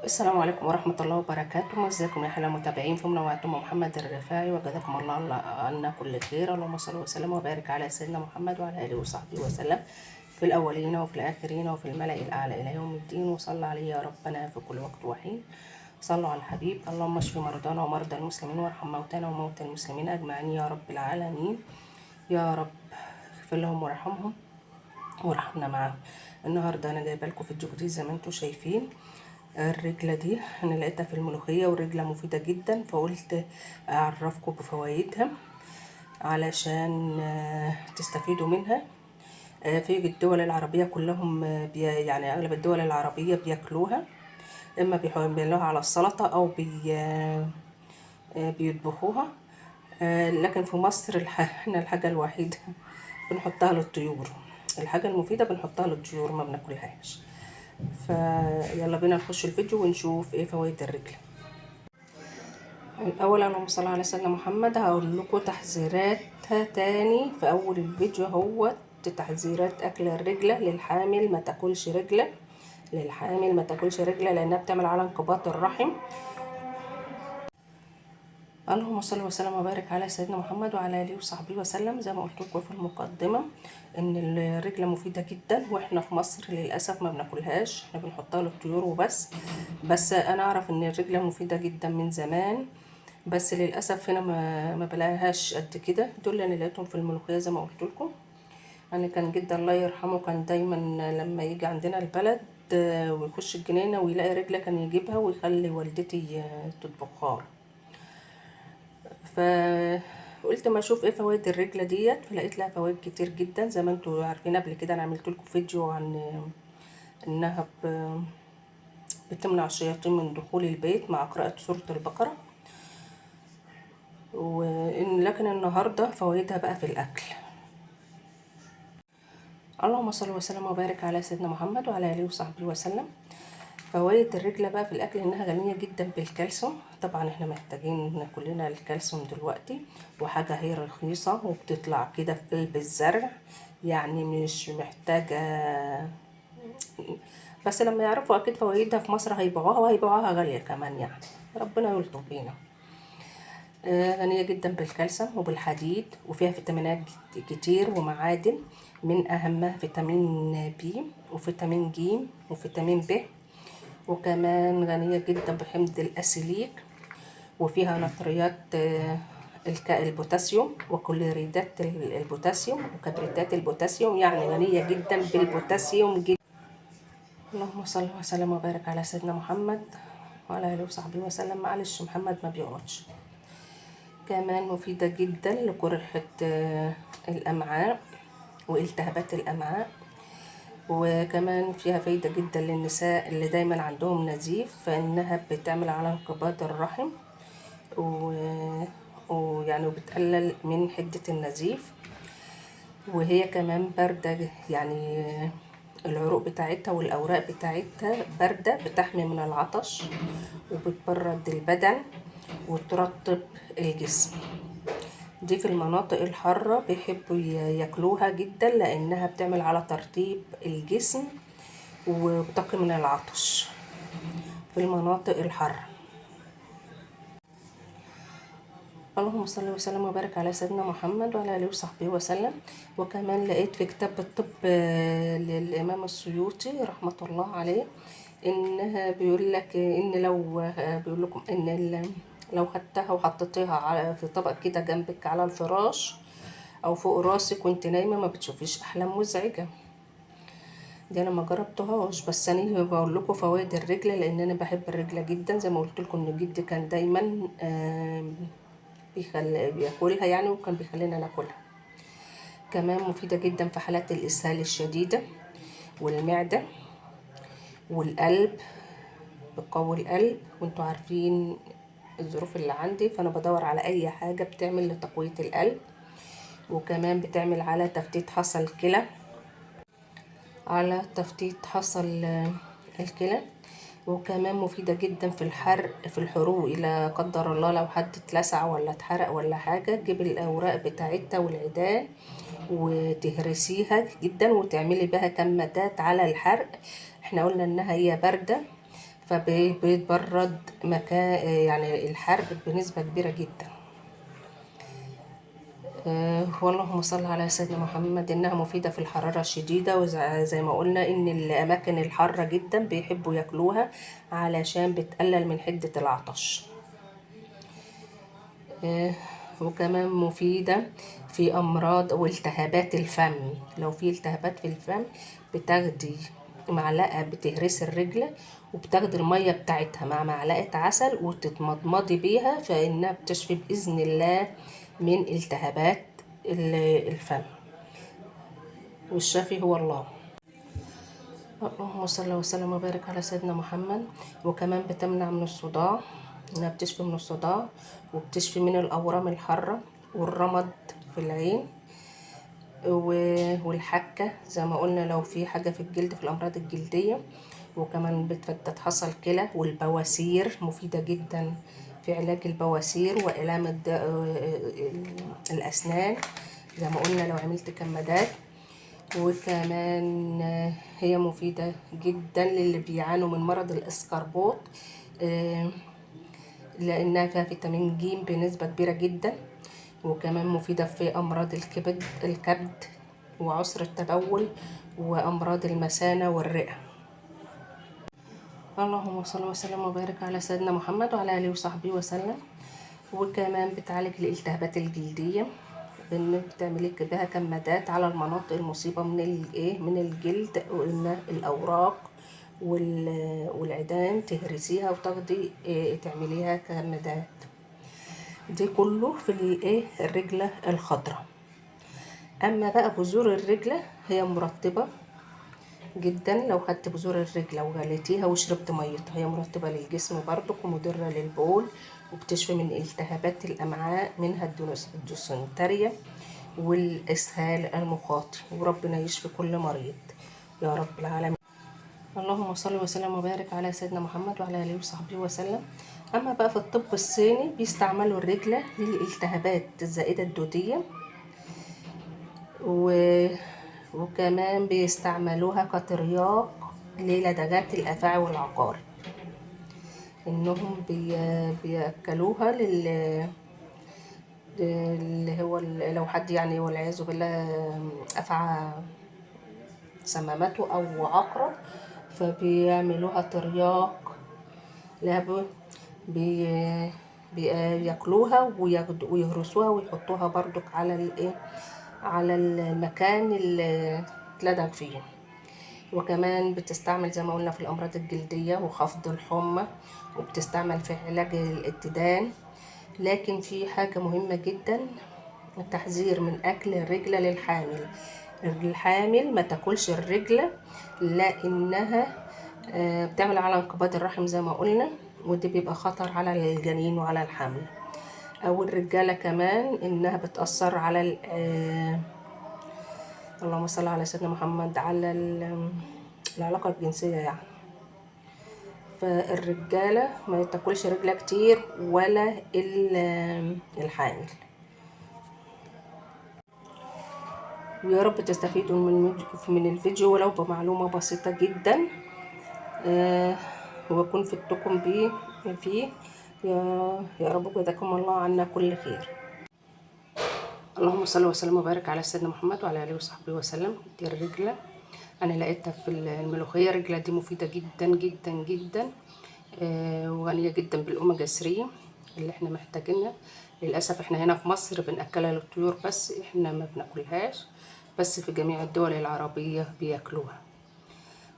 السلام عليكم ورحمة الله وبركاته. ازيكم يا احلى متابعين في منوعات ام محمد الرفاعي، وجزاكم الله عنا كل خير. اللهم صل وسلم وبارك على سيدنا محمد وعلى اله وصحبه وسلم في الاولين وفي الاخرين وفي الملأ الاعلى الى يوم الدين، وصلى عليه يا ربنا في كل وقت وحين. صلوا على الحبيب. اللهم اشف مرضانا ومرضى المسلمين وارحم موتانا وموتى المسلمين اجمعين يا رب العالمين. يا رب اغفر لهم وارحمهم وارحمنا معاهم. النهارده انا جايبه لكم فيديو جديد زي ما انتم شايفين. الرجله دي انا لقيتها في الملوخية، والرجله مفيدة جدا، فقلت اعرفكم بفوائدها علشان تستفيدوا منها. في الدول العربية كلهم، يعني اغلب الدول العربية بياكلوها، اما بيعملوها على السلطة او بيطبخوها. لكن في مصر احنا الحاجة الوحيدة بنحطها للطيور، الحاجة المفيدة بنحطها للطيور ما بناكلهاش. فيلا بينا نخش الفيديو ونشوف ايه فوائد الرجله. الاول اللهم صل على سيدنا محمد. هقول لكم تحذيراتها تاني في اول الفيديو. هو تحذيرات اكل الرجله للحامل. ما تاكلش رجله للحامل، ما تاكلش رجله لانها بتعمل على انقباض الرحم. اللهم صل وسلم وبارك على سيدنا محمد وعلى اله وصحبه وسلم. زي ما قلت لكم في المقدمة ان الرجله مفيدة جدا، واحنا في مصر للاسف ما بناكلهاش، احنا بنحطها للطيور وبس. بس انا اعرف ان الرجله مفيدة جدا من زمان، بس للاسف هنا ما بلاقيهاش قد كده. دول اللي انا لقيتهم في الملوخية زي ما قلت لكم. انا كان جدا الله يرحمه كان دايما لما يجي عندنا البلد ويخش الجنينة ويلاقي رجله كان يجيبها ويخلي والدتي تطبخها. فقلت ما اشوف ايه فوائد الرجله ديت، فلقيت لها فوائد كتير جدا. زي ما انتوا عارفين قبل كده انا عملت لكم فيديو عن انها بتمنع الشياطين من دخول البيت مع قراءة سورة البقرة، وإن لكن النهارده فوائدها بقى في الاكل. اللهم صل وسلم وبارك على سيدنا محمد وعلى اله وصحبه وسلم. فوائد الرجله بقى في الاكل انها غنية جدا بالكالسيوم. طبعا احنا محتاجين كلنا الكالسيوم دلوقتي، وحاجه هي رخيصة وبتطلع كده في قلب الزرع، يعني مش محتاجه. بس لما يعرفوا اكيد فوائدها في مصر هيبيعوها، وهيبيعوها غالية كمان، يعني ربنا يلطف بينا. غنية جدا بالكالسيوم وبالحديد، وفيها فيتامينات كتير ومعادن، من اهمها فيتامين بي وفيتامين ج وفيتامين ب، وكمان غنية جدا بحمض الأسيليك، وفيها نتريات البوتاسيوم وكلوريدات البوتاسيوم وكبريتات البوتاسيوم، يعني غنية جدا بالبوتاسيوم جدا. اللهم صل وسلم وبارك على سيدنا محمد وعلى آله وصحبه وسلم. معلش محمد ما بيقعدش. كمان مفيدة جدا لقرحة الأمعاء والتهابات الأمعاء، وكمان فيها فايدة جدا للنساء اللي دايما عندهم نزيف، فإنها بتعمل على انقباض الرحم ويعني وبتقلل من حدة النزيف. وهي كمان باردة، يعني العروق بتاعتها والأوراق بتاعتها باردة، بتحمي من العطش وبتبرد البدن وترطب الجسم. دي في المناطق الحارة بيحبوا ياكلوها جدا لأنها بتعمل على ترطيب الجسم وبتقي من العطش في المناطق الحارة. اللهم صل وسلم وبارك على سيدنا محمد وعلى آله وصحبه وسلم. وكمان لقيت في كتاب الطب للإمام السيوطي رحمة الله عليه إنها بيقول لك إن لو بيقول لكم إن لو خدتها وحطيتيها في طبق كده جنبك على الفراش أو فوق راسك وانت نايمة ما بتشوفيش أحلام مزعجة. دي أنا ما جربتهاش، بس أنا بقول لكم فوائد الرجلة لأن أنا بحب الرجلة جدا. زي ما قلت لكم إن جدي كان دايما بياكلها يعني، وكان بيخلينا ناكلها. كمان مفيدة جدا في حالات الإسهال الشديدة والمعدة والقلب، بتقوي القلب. وانتوا عارفين الظروف اللي عندي، فأنا بدور على أي حاجة بتعمل لتقوية القلب. وكمان بتعمل على تفتيت حصى الكلى، على تفتيت حصى الكلى. وكمان مفيدة جدا في الحرق، في الحروق لا قدر الله لو حد اتلسع ولا اتحرق ولا حاجة، تجيب الأوراق بتاعتها والعيدان وتهرسيها جدا وتعملي بها كمادات على الحرق. احنا قلنا انها هي باردة، فبيتبرد مكان يعني الحرق بنسبة كبيرة جدا. واللهم صل على سيدنا محمد. انها مفيدة في الحرارة الشديدة، وزي ما قلنا ان الاماكن الحارة جدا بيحبوا ياكلوها علشان بتقلل من حدة العطش. وكمان مفيدة في امراض والتهابات الفم. لو في التهابات في الفم بتاخدي معلقة، بتهرسي الرجلة وبتاخدي المية بتاعتها مع معلقة عسل وتتمضمضي بيها، فإنها بتشفي بإذن الله من التهابات الفم، والشافي هو الله. اللهم صل وسلم وبارك على سيدنا محمد. وكمان بتمنع من الصداع، انها بتشفي من الصداع وبتشفي من الاورام الحارة والرمد في العين والحكة زي ما قلنا لو في حاجة في الجلد في الأمراض الجلدية. وكمان بتفتت حصى الكلى والبواسير، مفيدة جدا في علاج البواسير وإلام الأسنان زي ما قلنا لو عملت كمادات. وكمان هي مفيدة جدا للي بيعانوا من مرض الاسقربوط، لأنها فيها فيتامين ج بنسبة كبيرة جدا. وكمان مفيدة في أمراض الكبد وعسر التبول وأمراض المثانة والرئة. اللهم صل وسلم وبارك على سيدنا محمد وعلى آله وصحبه وسلم. وكمان بتعالج الالتهابات الجلدية، بان بتعملي بها كمادات على المناطق المصيبة من الايه، من الجلد، وقلنا الأوراق والعيدان تهرسيها وتاخدي تعمليها كمادات. دي كله في الايه، الرجلة الخضراء. اما بقى بذور الرجلة هي مرطبة جدا، لو خدت بذور الرجلة وغليتيها وشربت ميتها هي مرطبة للجسم برضك ومضرة للبول، وبتشفي من التهابات الأمعاء منها الدوسنتاريا والإسهال المخاطي. وربنا يشفي كل مريض يا رب العالمين. اللهم صل وسلم وبارك على سيدنا محمد وعلى آله وصحبه وسلم. أما بقى في الطب الصيني بيستعملوا الرجلة للالتهابات الزائدة الدودية، وكمان بيستعملوها كترياق للدغات الأفاعي والعقارب، إنهم بيأكلوها اللي هو لو حد والعياذ بالله أفعى سمامته أو عقرب، فبيعملوها ترياق لها، بياكلوها ويهرسوها ويحطوها برضك على الايه، على المكان اللي اتلدغ فيه. وكمان بتستعمل زي ما قلنا في الأمراض الجلدية وخفض الحمى، وبتستعمل في علاج الاتدان. لكن في حاجة مهمة جدا، التحذير من أكل الرجلة للحامل. الحامل ما تاكلش الرجلة لأنها بتعمل على انقباض الرحم زي ما قلنا، ودي بيبقى خطر على الجنين وعلى الحمل. أو الرجالة كمان إنها بتأثر على اللهم صل على سيدنا محمد، على العلاقة الجنسية يعني. فالرجالة ما تاكلش رجلة كتير ولا الحامل. ويا رب تستفيدوا من الفيديو ولو بمعلومة بسيطة جدا، واكون فدتكم بيه فيه. يا رب جزاكم الله عنا كل خير. اللهم صل وسلم وبارك على سيدنا محمد وعلى اله وصحبه وسلم. دي الرجلة انا لقيتها في الملوخية. الرجلة دي مفيدة جدا جدا جدا، وغنية جدا بالاوميجا 3 اللي احنا محتاجينها. للاسف احنا هنا في مصر بناكلها للطيور بس، احنا ما بناكلهاش، بس في جميع الدول العربية بياكلوها،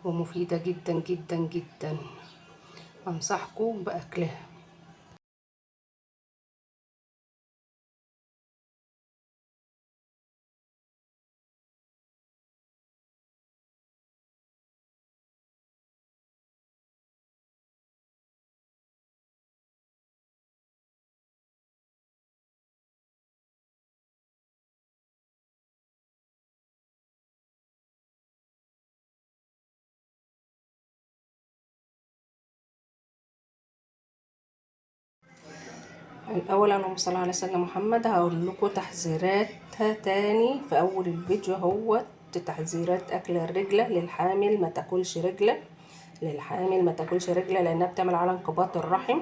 ومفيدة جدا جدا جدا. انصحكم باكلها. الاول اللهم صل على سيدنا محمد. هقول لكم تحذيراتها تاني في اول الفيديو. هو تحذيرات اكل الرجله للحامل، ما تاكلش رجله للحامل ما تاكلش رجله لانها بتعمل على انقباض الرحم.